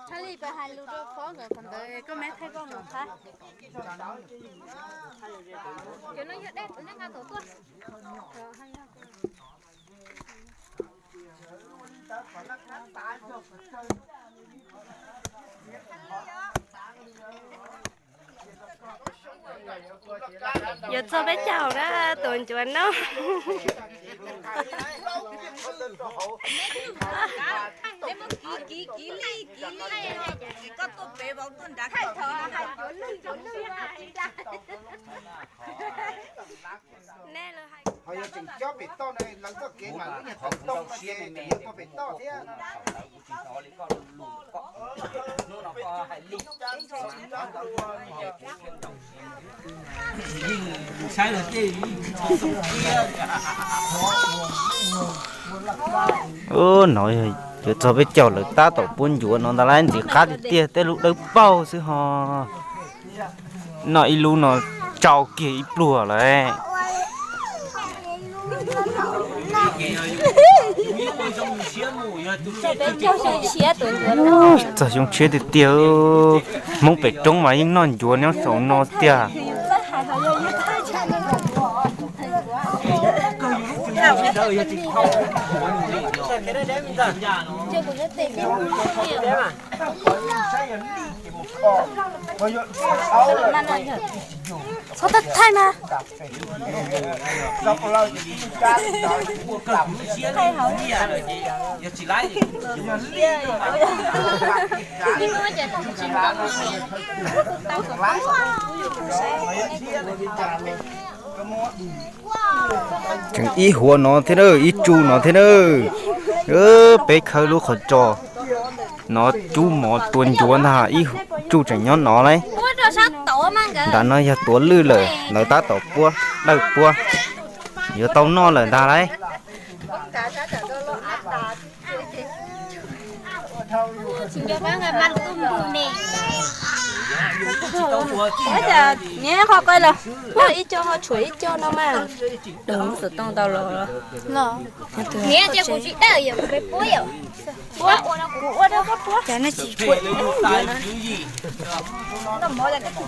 Charlie, pab hais lus rau phov nkawd qhov ntawd, koj me thaij koj mus thab. Cov no yog dej puas nej nqa tuaj? Yuav txog peb caug na, tus ncuav no. Nej los hais. Ho yog tseem cob pem toj ne, lawv txoj kev mas lub nyuag tawm ntoo no ces tseem yuav pem toj thiab no. Ub, no yuav txog peb caug lawv tab tom puab ncuav no ntag lauj, ntxim qab tiag tiag, tej lub dawb paug xwb ho. No ib lub no tsau kiag ib pluag lawm. Txog xyoo tshiab tiag tiag, Hmoob pem roob mas yeej noj ncuav nyob saum no tiag. Txhob thaij mas. Tseem ib huav no thiab na, ib tsu no thiab na. Peb khawb lub qhov tso no cub mov tua ncuav ntag, ib tsu tseem nyob no lauj. Nram no yog tuav lwj lawm, lawv tab tom puab dawj puab, yuav tau noj lawm ntag lauj. Niam, qhov qau los, ib co ho tshuav ib co no mas. Xov tooj tau los. Niam, ces kuv tsis dawj yom, kuv puab yom. Puab, kuv ua rau koj puab.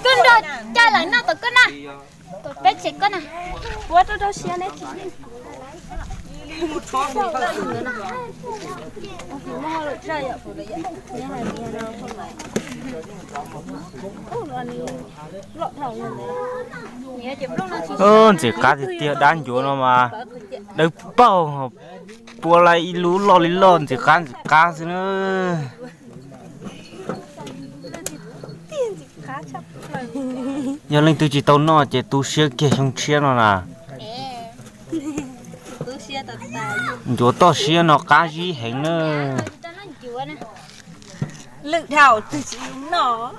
Koj nrog coj lawm noj tom koj na. Tom peb tsev koj na. Puab rau rau siab neb tsis yeej. Ntxim qab tiag tiag, dab ncuav no mas dawb paug, puab lawm ib lub loj li loj, ntxim qab ntxim qab xwb na. Yog leej twg tsis tau noj ces tu siab kiag xyoo tshiab no na. Ncuav toj siab no qab zib heev na. Lwm dhau twg tsis noj.